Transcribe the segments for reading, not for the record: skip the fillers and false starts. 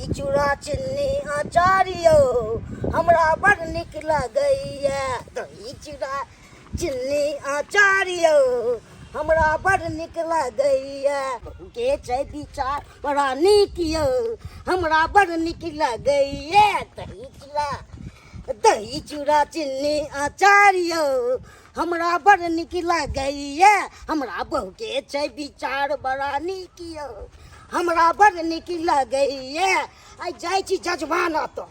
दही चूड़ा चिन्नी अचार यौ हमरा बड़ नीक लगैया। दही चूड़ा चिन्नी अचार यौ हमरा बड़ नीक लगैया। के छै विचार बड़ा नीक यौ हमरा बड़ नीक लगैया। दही चूड़ा चिन्नी अचार यौ हमरा बड़ नीक लगैया। हमरा बहुके छै विचार बड़ा नीक यौ हमरा बड़ नीक लगैया। आइ जाइ छी जजमान ओतऽ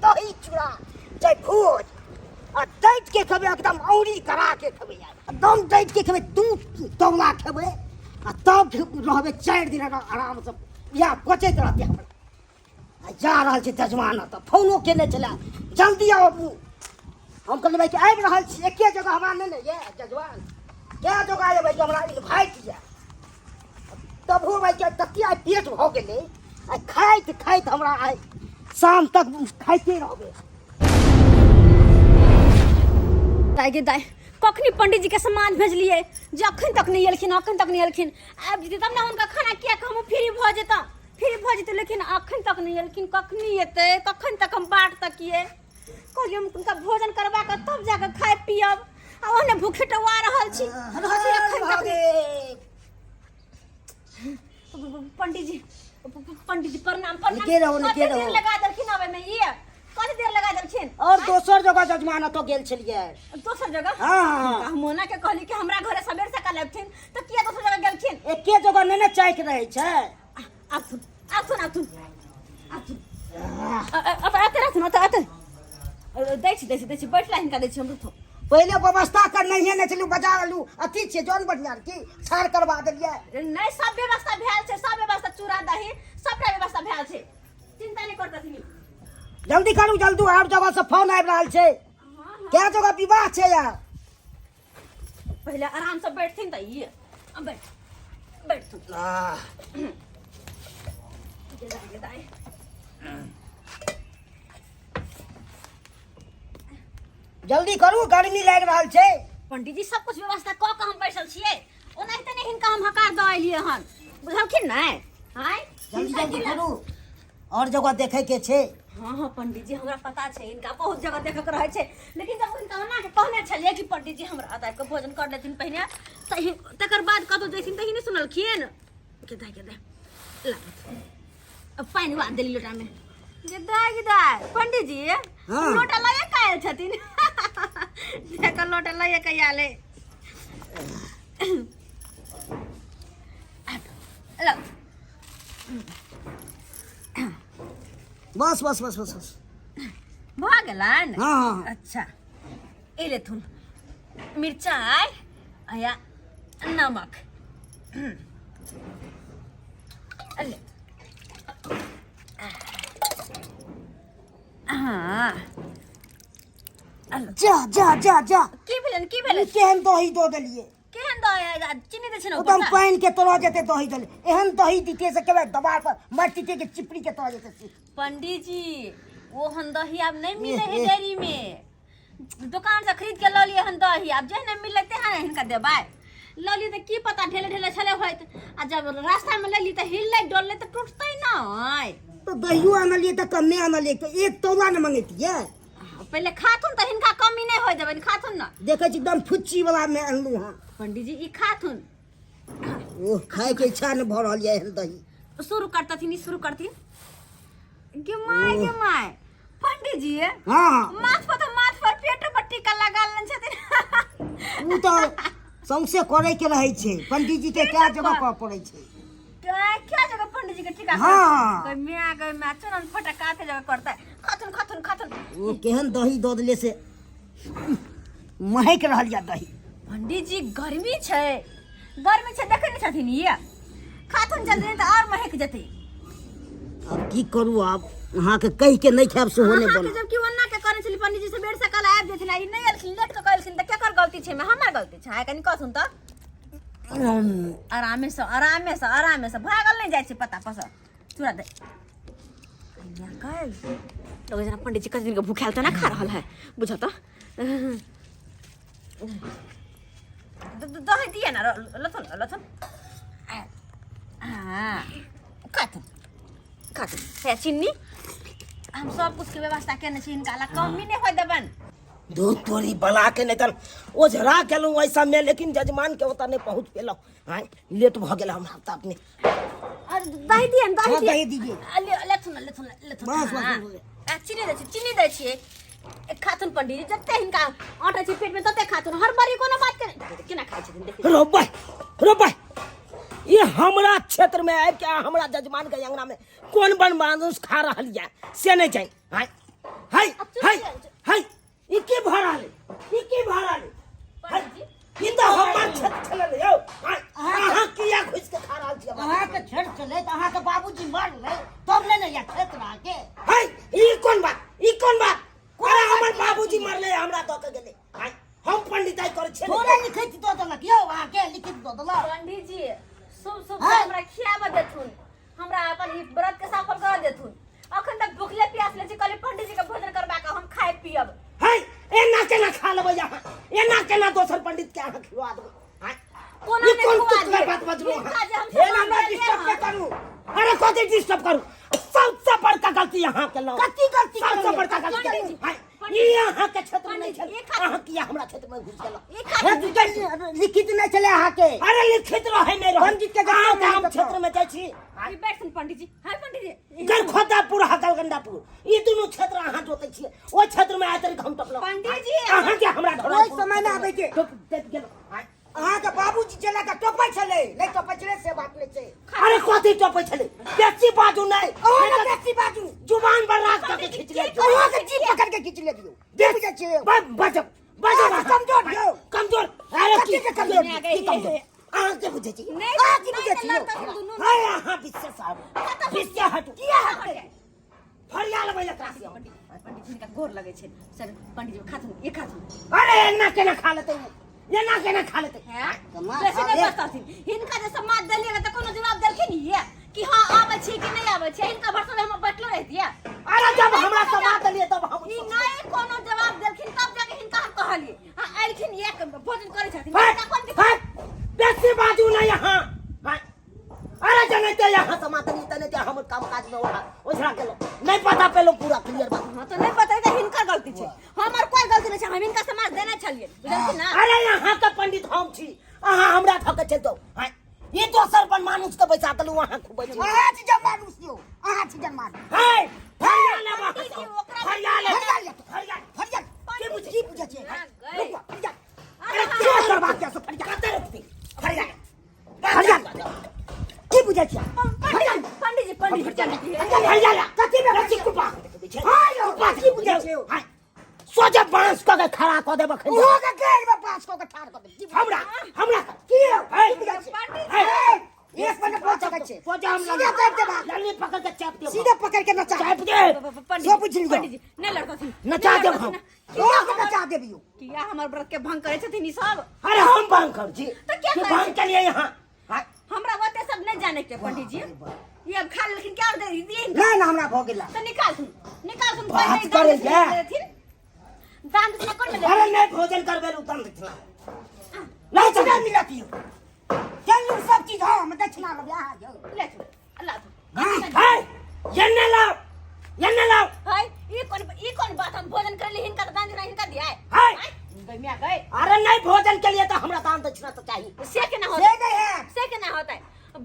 दही चूड़ा छै भोज आ दैत के खेबै, एकदम औरी करा के खेबै, एकदम दैत के खेबै, दू तौला खेबै आ तब रहबै 4 दिन आरामसँ, इएह पचैत रहतै हमरा। आ जा रहल छी जजमान ओतऽ, फोनो केने छलै जल्दी आउ। हम कहलियै भाइ कि आबि रहल छी, एके जगह हमरा नहि ने यऽ जजमान, कए जगह अयबै कि हमरा इन्वाइट यऽ। तबो भाइ के तते आइ पेट भऽ गेलै, आ खाइत खाइत हमरा आइ शाम तक खाइते रहबै। दाइ गे दाइ, कखनी पंडित जी के सामान भेजलिए जे अखन तक नहीं एलखिन, अखन तक नहीं एलखिन। आबि जेतै तब ने हुनका खाना किया के हम फ्री भऽ जेतहुँ, फ्री भऽ जेतै, लेकिन अखन तक नहीं एलखिन। कखनी एतै, कखन तक हम बाट तकिए? कहलियै हम हुनका भोजन करबा कऽ तब जाकऽ खाय पियब, आ ओहने भूखे टौआ रहल छी। हर हर अखन तक महादेव। पंडित जी, पंडित जी प्रणाम, प्रणाम। नीके रहू, नीके कते देर रहू। लगा देलखिन आबै में, ये कते देर लगा देलखिन? और दोसर जगह जजमान ओतऽ गेल छलियै। दोसर जगह? हाँ, हाँ, हाँ। हम मोना के कहली कि हमरा घरे सबेर सकाल अबथिन, तऽ किया दोसर जगह गेलखिन? एके जगह नहि ने चाइक रहै छै। आथुन आथुन आथुन आथुन, अब आते रहथुन, आते आते दै छी, दै छी, दै छी, बैठला हिनका दै छी हम, रुथो। पहिले व्यवस्था कर नहिए ने छलू, बजा लेलू अथी छियै जौन बढ़िया की छाड़ करवा देलियै। नहि, सब व्यवस्था भेल छै, सब व्यवस्था, चूड़ा दही सबटा व्यवस्था भेल छै, चिंता नहि करतथिन। जल्दी करू जल्दी, आर जगह से फोन आबि रहल छै, कै जगह विवाह छै यार। पहिले आराम से बैठथिन तऽ ई अब बैठ बैठथुन। आह, गेदाइ, गेदाइ। जल्दी करू, गर्मी लागि रहल छै। पंडित जी, सब कुछ व्यवस्था कऽ के हम बैसल छियै, ओनाहिते नहि हिनका हम हकार दऽ एलियै हन, बुझलखिन नहि? आँय? जल्दी जल्दी करू, और जगह देखे के छै। हाँ हाँ पंडित जी, हमरा पता छै हिनका बहुत जगह देखऽ के रहै छै, लेकिन जब हिनका ओना के कहने छलियै कि पंडित जी हमरा एतऽ आबि कऽ भोजन कर लेथिन पहिने तऽ तकर बाद कतौ जैथिन, तऽ ही नहि सुनलखिन। के दाइ के दाइ, ला अब पानि वा देली लोटा में। गे दाइ गे दाइ, पंडित जी हाँ। लोटा लए के आयल छथिन, देखऽ लोटा लए के आयल है। ला। बस बस बस बस बस। भऽ गेलनि? हाँ, हाँ, हाँ। अच्छा, ए लेथुन मिरचाइ आ या नमक ले। हाँ। जा जा जा जा। की भेलनि, की भेलनि? ई केहन दही दऽ देलियै? केहन दही है? चीनी दै छै ने एकदम ऊपरसँ? पानि के तरह जेते दही देले, एहन दही दिते से केबे दबार पर मरतीते के चिपड़ी के तरह जेते से। पंडित जी, ओहन दही आब नहीं मिले है ए, ए। डेयरी में, दुकान से खरीद के लऽ लिए हन दही, आब जेहने मिले तेहन हिनका देबै। लऽ लिए तऽ की पता ढेले ढेले छले होइत, आ जब रास्ता में लेली तऽ हिललै डोललै तऽ टूटतै नहि। तऽ दहियो आनलियै तऽ कमे आनलियै, तऽ एक तौला ने मंगैतियै। पहिले खाथुन तऽ हिनका कमी नहि होय देबनि, खाथुन ने। देखै छी एकदम फुच्ची वाला मे अनलहुँ हँ। पंडित जी, ई खाथुन। ओह, खायके इच्छा नहि भऽ रहल यऽ एहन दही। शुरू करतथिन, ई शुरू करथिन। गे my गे my, पंडित जी। हाँ। माथ पर तऽ माथ पर पेट पर टीका लगा लेने छथिन। ओ तऽ सौंसे करे के रहै छै पंडित जी के, कए जगह करऽ पड़ै छै। क्या जगह पंडित जी के टीका? हाँ। गई म्या गई म्या, चुनन फटका के जगह करता है। खाथुन खाथुन खाथुन। ओ केहन दही दऽ देले से महकि रहल यऽ दही। पंडित जी, गर्मी छै, गर्मी छै, देखै नहि छथिन? ये खाथुन जल्दी, नहि तऽ आओर महकि जेतै। आब की करू, आब अहाँके कहि के नहि खायब सेहो नहि अहाँके बनत। जब कि ओना के करै छली पंडित जी सबेर सकाल आबि जेथिन, आ ई नहि एलखिन, लेट के कहलखिन, तऽ केकर गलती छै? मे हमर गलती छै? कनि कहथुन तऽ। आरामे से, आरामे से, आरामे से, भागल नहि जाइ छै पता पर से। चूड़ा दे लोग जना पंडित जी कते दिन के भूखायल तऽ ना खा रहल है, बुझऽ तऽ। दही दिए ना, लथुन लथुन। हाँ, खाथुन। खाथुन हे चीनी। हम सब कुछ के व्यवस्था केने छी, हिनका ला कमी नहि होय देबनि। दूध तोरी बना के नहीं तन ओझरा गेलहुँ एहि सबमे, लेकिन जजमान के ओतऽ नहि पहुँच पेलहुँ। आँय, लेट भऽ गेल हमरा तऽ अपने। अरे दही दिअ ने, दही हाँ, दिअ। दही दीजिए। आ, ले लेथुन लेथुन लेथुन। बस, बस, हाँ। बस, बस। आ, चीनी दै छी, चीनी दै छियै। ए, खाथुन पंडीजी, जते हिनका आँटै छै पेट में तते खाथुन। हर बारी कोनो बात के देखियौ, केना खाइ छथिन देखियौ। रो भाई, रो भाई, ये हमरा क्षेत्र में आबि के हमरा जजमान के अंगना में कोन बन मानुस खा रहल यऽ से नहीं जानि। हाय हाय हाय हाय, ई की भऽ रहल है? ई की भऽ रहल है? हाय, पंडीजी। ई तऽ हमर क्षेत्र छलै यौ। हाय, अहाँ किया घुसि के खा रहल छी हमरा? अहाँके क्षेत्र छलै तऽ अहाँके बाबूजी मरलै तब ने ने यऽ क्षेत्र अहाँके। हाय, ई कोन बात, ई कोन बात? अरे हमर बाबूजी मरलै हमरा दऽ के गेलै। हाय, हम पंडिताई करै छियै ने। थोड़े लिखित दऽ देलक यौ अहाँके, लिखित दऽ देलक। पंडीजी, शुभ शुभ हाँ। हमरा खियाबऽ देथुन, हमरा अपन ई व्रत के सफल कर देथुन। अखन तक भूखले प्यासले छी, कहली पंडीजी के भोजन करबा के हम खाए पियब। हाय, एना केना खा लेबै अहाँ? एना केना दोसर पंडित के अहाँ खिलवा देबै? हाय, कोना ई नहि कोन खुआ तुतला दियै? बात बजलहुँ अहाँ? हिनका जे हम एना सामान हमरा देलियै डिस्टर्ब हन। नहि करू। अरे कथी डिस्टर्ब करू? सबसे बड़का गलती अहाँ केलहुँ। कथी गलती सबसे केलियै? बड़का गलती पंडीजी, हाय, पंडीजी, ई अहाँके क्षेत्र में नहि पंडीजी, छल। एक हाथ- अहाँ किया हमरा क्षेत्र में घुसि गेलहुँ? एक हाथ- हे, लिखित नहि छलै अहाँके। अरे लिखित रहै नहि रहै, पंडित के अहाँ गलती हम नहि। क्षेत्र में जाइ छी। ई बैठथुन पंडीजी। हाय पंडीजी, गरखोदापुर आ गलगंडापुर ई दुनू क्षेत्र अहाँ जोतै छियै, ओहि क्षेत्र में आइ तक हम टपलहुँ। पंडीजी, अहाँ के हमरा धोरा ओहि समय में आबै के। टोप देत गेलहुँ। आँय, अहाँके बाबूजी चला के टोपै छलै, नहि टोपै छलै से बात नहि छै। अरे कथी टोपै छलै? बेसी बाजू नहि। अहाँ ने बेसी बाजू। जुबान पर राख कऽ के खींच ले। अहाँके जीभ पकड़ के खींच ले दियौ। देख बुझै छियै? बजब बजब। अहाँ कमजोर यौ। कमजोर? अरे कथी के कमजोर? की कमजोर? अहाँ के बुझै छी? नहि, अहाँ की नहि बुझै तऽ छियै? लड़तथिन दुनू। अरे अहाँ विशेष आबू, विशेष हटू। किया हटतै? फरिया लेबै एकरा से हम। पंडीजी, हिनका गोर लगै छै सर। पंडीजी, खाथुन, ई खाथुन। अरे एना केना खा लेतै उ? एना केना खा लेतै? हैं? कमा बेसी खा नहि ले। बजतथिन। हिनका जे समाज देलियै तऽ कोनो जवाब देलखिन ये कि हाँ आबै छी कि नहि आबै छी? हिनका भरोसे हम बैठलो रहितियै? अरे जब हमरा समाज देलियै तब हम ई नहि कोनो जवाब देलखिन, तब जाके हिनका हम कहलियै। हाँ, एलखिन, एक भोजन करै छथिन। हट, हिनका कोन दिक्कत? हट, बेसी बाजू नहीं यहाँ। हट। अरे जनैते यहाँ समाज देलियै तनैते हमर काम काज में ओझरा ओझरा गेलो, नहीं पता पेलो पूरा क्लियर बात। हाँ तऽ नहि पता तऽ हिनकर गलती छै, हमर कोई गलती नहि छै। हम हिनका समाज देने छलियै, बुझलखिन ना? अरे यहाँ के पंडित हम छी, अहाँ हमरा ठके चलि जाउ। हँ, ई दोसर पर मानुस के बैसा देलहुँ, अहाँ खुबै छी। अहाँ छी जनमानुस यौ, अहाँ छी जनमानुस। हे, फरिया लेब अहाँ पंडीजी, सब। ओकरा- फरिया लेब। फरिया लेब। फरिया। फरिया। की बुझै? की बुझै छियै? ना गए। रुकू, फरिया। अरे क्यों करबा के से फरिया? कतऽ रुकती? फरिया। फरिया। की बुझै छियै? पंडीजी, पंडीजी, पंडीजी, पंडीजी। फरिया ले। कथी में रस्सी कुपा। हाँ यौ, कुपा की बुझै छियै? हाँ। सोझे बांस कऽ के खड़ा कऽ देब अखन। ओहो के गेल में बांस कऽ के ठाढ़ कऽ देब। की बुझै हमरा हमरा की यौ? हे, की बुझै छियै? पंडीजी। हे, एक मिनट पहुँच सकै छै। सोझे हम सीधे चापि देब अहाँके। लल्ली पकड़ के चापि देब। सीधे पकड़ के नचा। चापि देब। पंडीजी, सब बुझि लियौ। पंडीजी, नहि लड़तथिन। नचा नहि देब लड़तथिन। हम। ओहो के नचा देब यौ। किया हमर व्रत के भंग करै छथिन ई सब? अरे हम भंग कर छी? तऽ किया कि करै भंग छी? के लिए यहाँ? हाँ। हमरा ओते सब नहि जाने के पंडीजी। ई अब खा लेलखिन, क्या दे दिए हिनका? नहि नहि, हमरा भऽ गेला। तऽ निकालथुन, निकालथुन। बात पहिले दान करै दक्षिणा छै। देथिन। दान दक्षिणा कोन में अरे देथिन? नहीं भोजन करबे दान दक्षिणा नहीं दक्षिणा चल मिलत यौ। चलू सब चीज हम दक्षिणा लेबै अहाँ यौ। लेथुन, लाथुन। है, ये लाओ, ये लाओ। हाय, ई कोन बात? हम भोजन कर ली हिनका तऽ दान दक्षिणा हिनका दिया। हाय। गैमिया गए। अरे नहीं भोजन के लिए तो हमरा दान दक्षिणा तो चाहिए। से केना से होतै? नहि हैत। से केना होतै?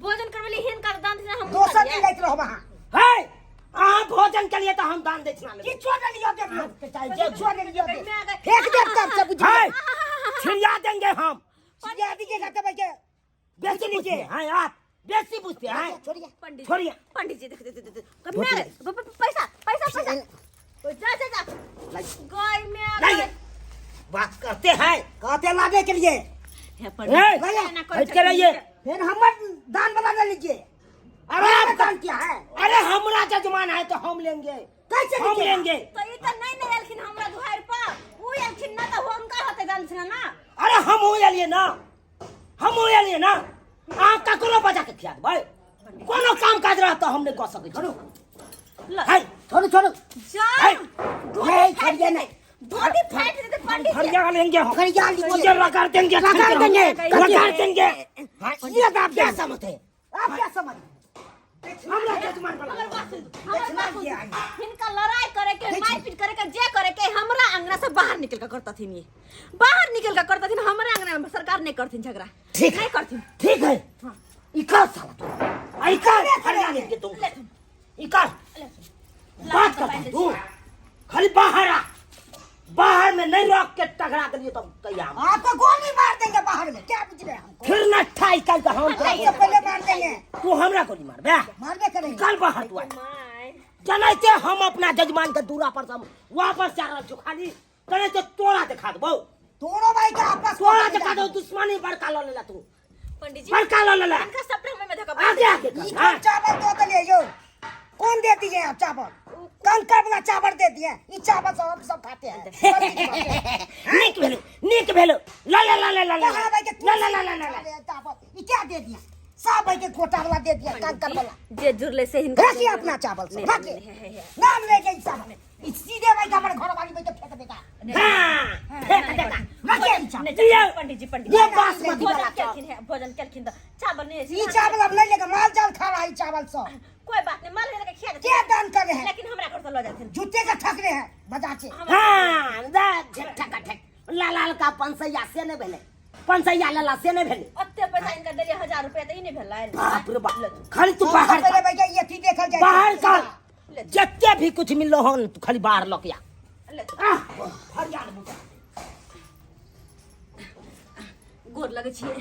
भोजन करबे हिनका तऽ दान दक्षिणा हम दोसर दिन लैत रहब अहाँ। है, अहाँ भोजन के लिए तो हम दान दक्षिणा लेबै। किछो नहि लिअ देब यौ। के चाहिए। किछो नहि लिअ देब। फेंक देब तब से बुझि है, लिअ। छिड़िया देंगे हम। छिड़िया दीजिएगा तब के। बेसी बुझते हैं आप, बेसी बुझते हैं। छोड़िए। पंडित, छोड़िए। पंडित जी, देख देख देख देख, मैं पैसा पैसा पैसा, जा जा जा, गाय में लाइए। बात करते हैं। कहते लाने के लिए। हे ए, पंडित, एना करै हट के रहिए। फिर हमर दान वाला ले लीजिए। अरे आप दान किया है? अरे हमरा जजमान है तो हम लेंगे। कैसे हम लीजिएगा? लेंगे। तो ई त नहीं नहीं एलखिन हमरा दुहार पर, उ एलखिन ना त हुनका होते दान छना ना। अरे हम हो लिए ना, हम हो लिए ना। अहाँ ककरो बजा के खिया देबै, कोनो काम काज रहत तऽ हम नहि कऽ सकै छी। ल। है, छोड़ू छोड़ू। जा। है। धोती नहीं, फाटि छोड़िए जेतै। नहीं। धोती फाटि जेतै पंडित जी। फरिया लेंगे हम। फरिया लीजिए। मुझे रगड़ देंगे। रगड़ देंगे। रगड़ देंगे। ये आप क्या समझते हैं? आप क्या समझ? हमरा जजमान वाला हमर बात सुन, हमर देखना बात सुन। ये आई। हिनका लड़ाई करे के मारपीट करे के जे करे के हमरा अंगना से बाहर निकल के करतथिन, ये बाहर निकल के करतथिन। हमरा अंगना में सरकार नहीं करथिन झगड़ा। ठीक। नहीं करथिन। ठीक है, ई कर साला तू, आ ई कर फरियाद के तू ई कर बात कर तू खाली बाहर आ, बाहर में नहीं रोक के तगड़ा के लिए तो कहिया हम। आपको गोली मार देंगे बाहर में, क्या बुझ रहे हैं हमको? फिर न ठाई कल का हम तोरा सबसे पहले मार देंगे। तू हमरा गोली मार बे। मारबे करेंगे। निकल बाहर तू, जनैते हम अपना जजमान के दूरा पर से वापस जा रहल छौ, खाली जनैते तोरा देखा देबौ। तोरो भाई के आपस तोरा देखा देबौ, दुश्मनी बड़का ल लेला तू। पंडित जी बड़का ल लेला। इनका सपना में धोखा। आगे आगे ई कर, हाँ। कौन चावल दो दलिए यो? कौन दे दिए आप चावल? कंकर वाला चावल दे दिए। ई चावल सब हम सब खाते हैं। नीक भेलो, नीक भेलो, ला ला ला ला ला ला कहाँ भाई के ला ला ला ला ला ला। चावल ई क्या दे दिया? सब भाई के गोटा वाला दे दिया, कंकर वाला। जे जुड़ले से हिनका रखिए अपना चावल सब, नहीं, रखिए। नहीं, नहीं, नहीं, नाम ले गई चावल। ई सीधे भाई के हमारे घर वाली भाई के फेंक देगा। हाँ, फेंक देगा। रखिए ई चावल। नहीं, पंडित जी, पंडित जी, ये बासमती भोजन वाला केलखिन है, भोजन केलखिन त चावल नहीं। ई चावल अब नहीं लेगा, माल जाल खा रहा है ई चावल सब। कोई बात नहीं, माल लेके खिया क्या दान कर रहे हैं? लेकिन हमरा घर से ल जाथिन। जूते का ठक रहे हैं बाजार से। हाँ, दा ठेक ठक ठेक लाल का पंसैया से नहीं भेलै, पंसैया लाला से नहीं भेलै। ओते पैसा इनका देलियै 1000 रुपया त ई नहीं भेलै। बाप रे बाप, खाली तू सबसे बाहर पहले कर। भैया ये अथी देखल जाए। बाहर कर, जते भी कुछ मिललो हन तू खाली बाहर लऽ के आ। ले। आह, फरियाद बुझा। गोर लगै छियै,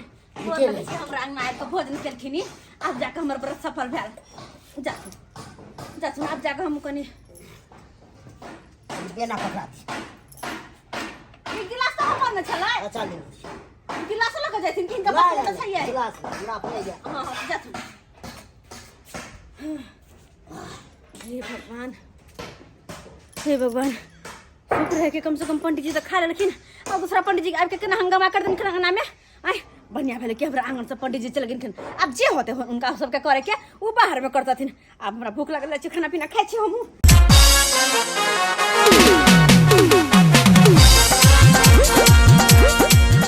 गोर लगै छियै। हमरा अंगना आबि कऽ भोजन केलखिन, आब जाकऽ हमर व्रत सफल भेल। जाथुन जाथुन, आब जाकऽ हम कनि बेना पकड़ा दी। ई गिलास तऽ हमर ने छलै। अच्छा ले। ई गिलास लऽ कऽ जाथिन कि हिनका बचल तऽ छैहे? गिलास हमरा अपने ये। हँ हँ, जाथुन। हे भगवान, हे भगवान, शुक्र है कि कम से कम पंडित जी तऽ खा लेलखिन। और दूसरा पंडित जी आबि के केना हंगामा कर देलखिन अंगना में। आय बढ़िया भेलै कि हमरा आंगन से पंडित जी चलि गेलखिन। आब जे होते हो उनका सबके करे के उ बाहर में करतथिन। आब हमरा भूख लागल छै, खाना पीना खाइ छी हमहूँ।